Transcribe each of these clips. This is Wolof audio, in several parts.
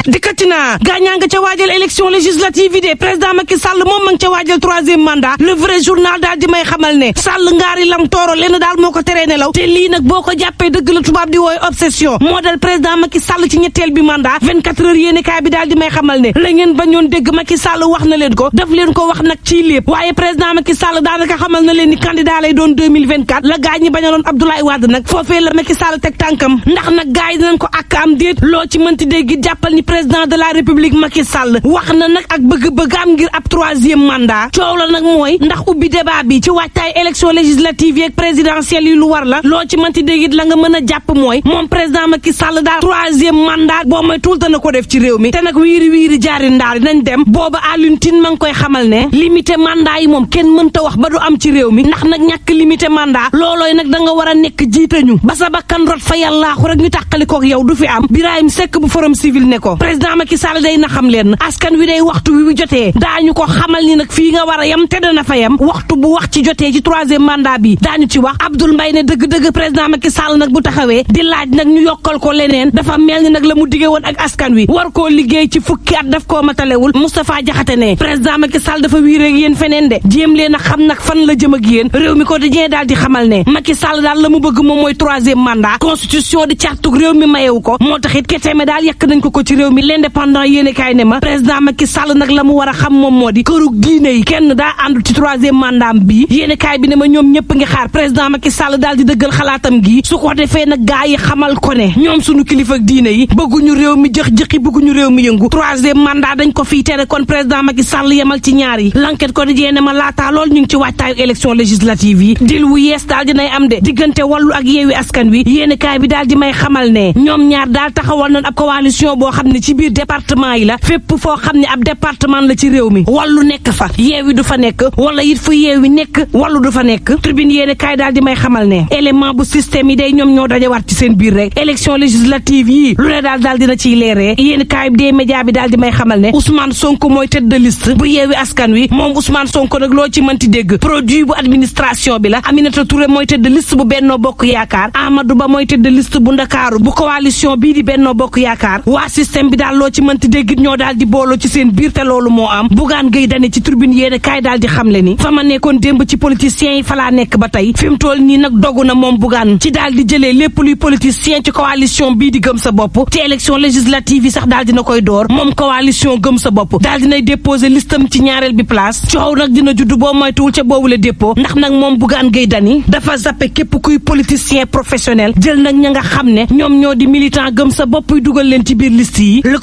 dikkati naa gaañaa nga ca waajal élection législative yi de président Macky Sall moom ma ngi ca waajal 3e mandat le vrai journal daal di may xamal ne Sall ngaari lam tooro lenn daal moo ko teree nelaw te lii nag boo ko jàppee dëgg la tubaab di wooy obsession moo dal président Macky Sall ci ñetteel bi mandat 24 heures yéene kaay bi daal di may xamal ne la ngeen bañoon dégg Macky Sall wax na leen ko daf leen ko wax nag ci lépp waaye président Macky Sall daanaka xamal na leen ni candidat lay doon 2024 la gaa ñi bañaloon Abdoulaye Wade nag foofee la Macky Sall teg tànkam ndax nag gaa yi dinañ ko ak am déet loo ci mënti dégg jàppal ni président de la république Macky Sall wax na nag ak bëgg-bëgg am ngir ab 3e mandat coow la nag mooy ndax ubbi débat bi ci waajtaay élection législative yeeg présidentielle yi lu war la loo ci mënti dégg la nga mën a jàpp mooy moom président Macky Sall daal 3e mandat boo mooy tuulta na ko def ci réew mi te nag wiiri jaari ndaar nañ dem booba Alioune Tine ma ngi koy xamal ne limité mandat yi moom kenn mënta wax ba du am ci réew mi ndax nag ñàkk limité mandat loolooy nag da nga war a nekk jiitañu ba sa bakkan rot fa yàllaaxu rek ñu tàqalikook yow du fi am Birahim Seck bu Forum Civil ne ko président Macky Sall day na xam leen askan wi day waxtu wi jotee daañu ko xamal ni nag fii nga war a yam te dana fa yam waxtu bu wax ci jotee ci 3e mandat bi daañu ci wax Abdoul Mbaye ne dëgg-dëgg président Macky Sall nag bu taxawee di laaj nag ñu yokkal ko leneen dafa mel ni nag la mu dige woon ak askan wi war koo liggéey ci fukki at daf koo matalewul Moustapha Diakhaté ne président Macky Sall dafa wiire ak yéen feneen de jéem leen a xam nag fan la jëm ak yéen réew mi ko dajee daal di xamal ne Macky Sall daal la mu bëgg moom mooy 3e mandat constitution di cartug réew mi mayewu ko moo tax it keteme daal yàq nañ ko ci réew mi l'indépendant yéene kaay ne ma président Macky Sall nag la mu war a xam moom moo di kërug diine yi kenn daa àndu ci 3e mandat bi yéene kaay bi ne ma ñoom ñëpp ngi xaar président Macky Sall daal di dëggal xalaatam gi su ko defee nag gaa yi xamal ko ne ñoom suñu kilifa diine yi bëgguñu réew mi jëx-jëxi bëgguñu réew mi yëngu 3e mandat dañ ko fii tere kon président Macky Sall yemal ci ñaar yi l'enquête ko di ne ma laataa lool ñu ngi ci waajtaayu élection législative yi dil wu yees daal dinay am de diggante wàllu ak yeewi askan wi yéene kaay bi daal di may xamal ne ñoom ñaar daal taxawal nañ ab coalition boo xam ne ci biir département yi la fépp foo xam ne ab département la ci réew mi wàllu nekk fa yeewi du fa nekk wala it fu yeewi nekk wàllu du fa nekk tribune yéene kaay daal di may xamal ne élément bu système yi day ñoom ñoo dajawaat ci seen biir rek élection législative yi lu ne daal dina ciy leeree yéene kaay bi des média bi daal di may xamal ne Ousmane Sonko mooy tête de liste bu yeewi askan wi moom Ousmane Sonko nag loo ci mënti dégg produit bu administration bi la Aminata Touré mooy tête de liste bu Benno Bokk Yaakaar Amadou Ba mooy tête de liste bu Ndakaaru bu coalition bii di Benno Bokk Yaakaar waa système bi daal loo ci mënti dégg ñoo daal di booloo ci seen biir te loolu moo am Bougane Gueye Dany ci tribune yéene kaay daal di xamle ni fa ma nekkoon démb ci politiciens yi fa laa nekk ba tey fi mu toll nii nag dogu na moom Bougane ci daal di jëlee lépp luy politicien ci coalition bii di gëm sa bopp te élection législative yi sax daal dina koy door moom coalition gëm sa bopp daal dinay déposer listam ci ñaareel bi place coow nag dina judd boo moytuwul ca boobu la dépôt ndax nag moom Bougane Gueye Dany dafa zappe képp kuy politicien professionnel jël nag ña nga xam ne ñoom ñoo di militant gëm sa bopp yu dugal leen ci biir liste yi le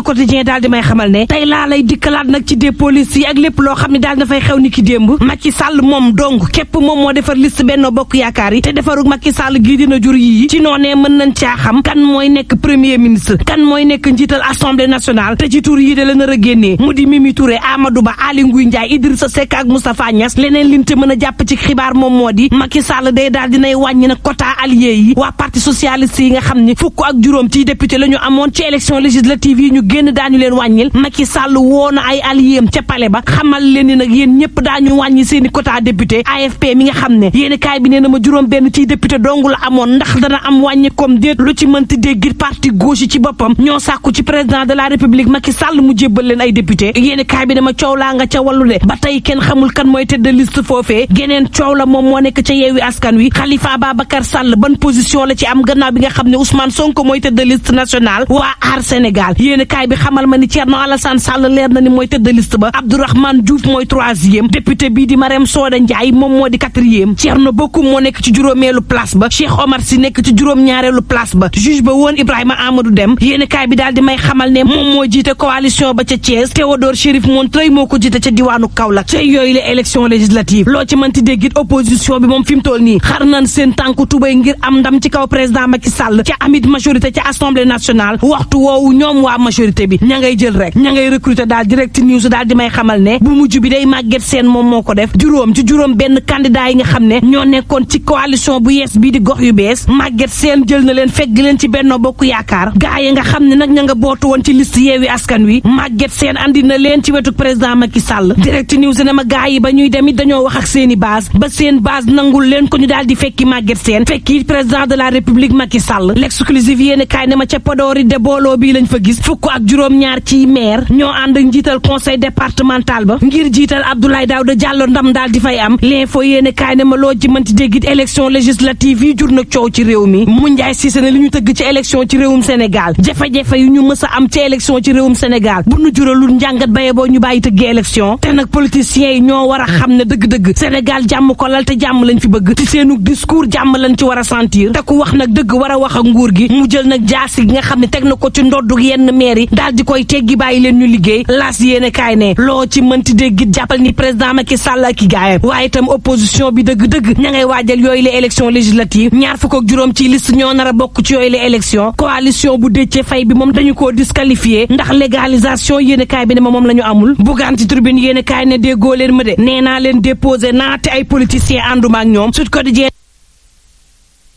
quotidien daal di may xamal ne tey laa lay dikkalaat nag ci dépôt liste yi ak lépp loo xam ne daal dafay xew ni ki démb Macky Sall moom dong képp moom moo defar liste Benno Bokk Yaakaar yi te defarug Macky Sall gii dina jur yii ci noonee mën nañ caa xam kan mooy nekk premier ministre kan mooy nekk njiital assemblée nationale te ci tur yi de la nar a génnee mu di Mimi Touré Amadou Ba Aly Ngouille Ndiaye Idrissa Seck ak Moustapha Niasse leneen linte mën a jàpp ci xibaar moom moo di Macky Sall day daal dinay wàññi nag quota allié yi waa parti socialiste yi nga xam ne fukk ak juróom ci député la ñu amoon ci élection législative yi ñu génn daañu leen wàññil Macky Sall woo na ay alliéem ca palais ba xamal leen ni nag yéen ñëpp daañu wàññi seeni quota député AFP mi nga xam ne yéeni kaay bi nee na ma juróom benn ciy député dong la amoon ndax dana am wàññi comme déet lu ci mënti dégg parti gauche yi ci boppam ñoo sàkku ci président de la république Macky Sall mu jébbal leen ay député yéeni kaay bi dama coow laa nga ca wàllu de ba tey kenn xamul kan mooy tête de liste foofee geneen coow la moom moo nekk ca yeewi askan wi Khalifa Ababacar Sall ban position la ci am gannaaw bi nga xam ne Ousmane Sonko mooy tête de liste nationale waa Aar Sénégal yéeni kaay bi xamal ma ni Thierno Alassane Sall leer na ni mooy tête de liste ba Abdourahmane Diouf mooy 3e député bii di Marème Soda Ndiaye moom moo di 4e Thierno Bocoum moo nekk ci juróomeelu place ba Cheikh Omar Sy nekk ci juróom-ñaareelu place ba juge ba woon Ibrahima Amadou Deme yéeni kaay bi daal di may xamal ne moom moo jiite coalition ba ca Thiès Théodore Chérif Montreuil moo ko jiite ca diwaanu Kaolack ca yooyu la élection législative loo ci mënti déggit opposition bi moom fi mu toll nii xar nañ seen tànku tubay ngir am ndam ci kaw président Macky Sall ca amit majorité ca assemblée nationale waxtu woowu ñoom waa majorité bi ña ngay jël rek ña ngay recruter daal direct news daal di may xamal ne bu mujj bi day Maguette Sène moom moo ko def juróom benn candidat yi nga xam ne ñoo nekkoon ci coalition bu yees bii di gox yu bees Maguette Sène jël na leen fegg leen ci Benno Bokk Yaakaar gaa yi nga xam ne nag ña nga bootu woon ci liste yeewi askan wi Maguette Sène andi na leen ci wetu président Macky Sall direct news ne ma gaa yi ba ñuy demit dañoo wax ak seeni base ba seen base nangul leen ko ñu daal di fekki Maguette Sène fekki président de la république Macky Sall l'exclusive yéene kaay ne ma ca Podor de booloo bii lañ fa gis fukk ak juróom-ñaar ci maire ñoo ànd ak njiital conseil départemental ba ngir jiital Abdoulaye Daouda Diallo ndam daal di fay am l'info yéene kaay ne ma loo ci mënti déggit élection législative yi jur na coow ci réew mi mu njaay siise ne li ñu tëgg ci élection ci réewum Sénégal jafe-jafe yu ñu mës a am ci élection ci réewum Sénégal bu nu juralul njàngat baye boo ñu bàyyi tëggee élection te nag politiciens yi ñoo war a xam ne dëgg-dëgg Sénégal jàmm ko lal te jàmm lañ fi bëgg ci seenu discours jàmm lañ ci war a sentir te ku wax nag dëgg war a wax ak nguur gi mu jël nag jaasi gi nga xam ne teg na ko ci ndoddu yenn maire yi daal di koy teggi bàyyi leen ñu liggéey laas yéene kaay ne loo ci mënti déggit jàppal ni président Macky Sall ak i gaayam waaye itam opposition bi dëgg-dëgg ña ngay waajal yooyu la élection législative ñaar fukk ak juróom ci liste ñoo nar a bokk ci yooyu la élection coalition bu Déthié Faye bi moom dañu koo disqualifié ndax légalisation yéene kaay bi ne ma moom la ñu amul bugaan ci tribune yéene kaay ne déggoo leen ma de nee naa leen déposé naate ay politiciens ànduma ak ñoom Sud Quotidien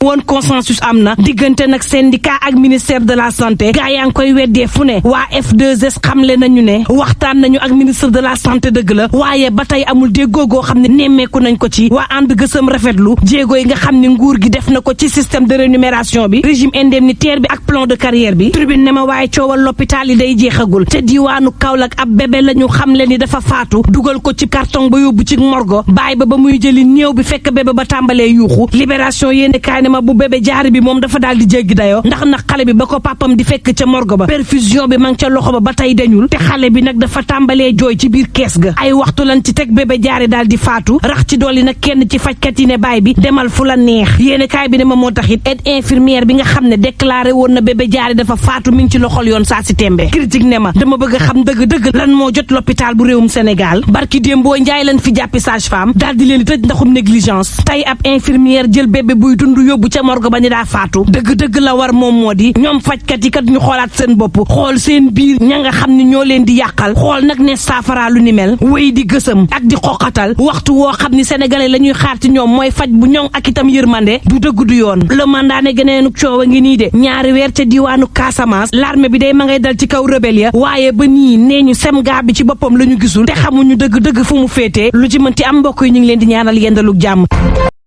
woon consensus am na diggante nag syndicat ak ministère de la santé gaa yaa ngi koy weddee fu ne waa F2S xamle nañu ne waxtaan nañu ak ministre de la santé dëgg la waaye ba tey amul déggoo goo xam ne nemmeeku nañ ko ci waa ànd gësëm rafetlu jéego yi nga xam ne nguur gi def na ko ci système de rémunération bi régime indemnitaire bi ak plan de carrière bi tribune ne ma waaye coowal l'hôpital yi day jeexagul te diwaanu Kaolack ab bébé la ñu xamle ni dafa faatu dugal ko ci carton ba yóbbu ci morgo bàyyi ba muy jëli néew bi fekk bébé ba tàmbalee yuuxu libération yéen kaay ma bu bébé jaari bi moom dafa daal di jéggi dayoo ndax nag xale bi ba ko papam di fekk ca morgue ba perfusion bi ma ngi ca loxo ba tey dañul te xale bi nag dafa tàmbalee jooy ci biir kees ga ay waxtu lan ci teg bébé jaari daal di faatu rax ci dolli nag kenn ci fajkat yi ne baay bi demal fu la neex yéene kaay bi ne ma moo tax it aide infirmière bi nga xam ne déclaré woon na bébé jaari dafa faatu mi ngi ci loxol yoon saa si tembe critique ne ma dama bëgg a xam dëgg-dëgg lan moo jot l'hôpital bu réewum Sénégal barki démboo njaay lan fi jàppi sage-femme daal di leen di tëj ndaxum négligence tey ab infirmière jël bébé buy dund yóbbu ca morgue ba ni daa faatu dëgg-dëgg la war moom moo di ñoom fajkat yi kat ñu xoolaat seen bopp xool seen biir ña nga xam ne ñoo leen di yàqal xool nag ne saafara lu ni mel wéy di gësam ak di xoqatal waxtu woo xam ni sénégalais la ñuy xaar ci ñoom mooy faj bu ñoŋ ak itam yërmande du dëgg du yoon le mandat ne gëneenu coow a ngi nii de ñaari weer ca diwaanu Casamance l'armée bi day ma ngay dal ci kaw rebelle ya waaye ba nii nee ñu semga bi ci boppam la ñu gisul te xamuñu dëgg-dëgg fu mu féetee lu ci mënti am mbokk yi ñu ngi leen di ñaanal yendaluk jàmm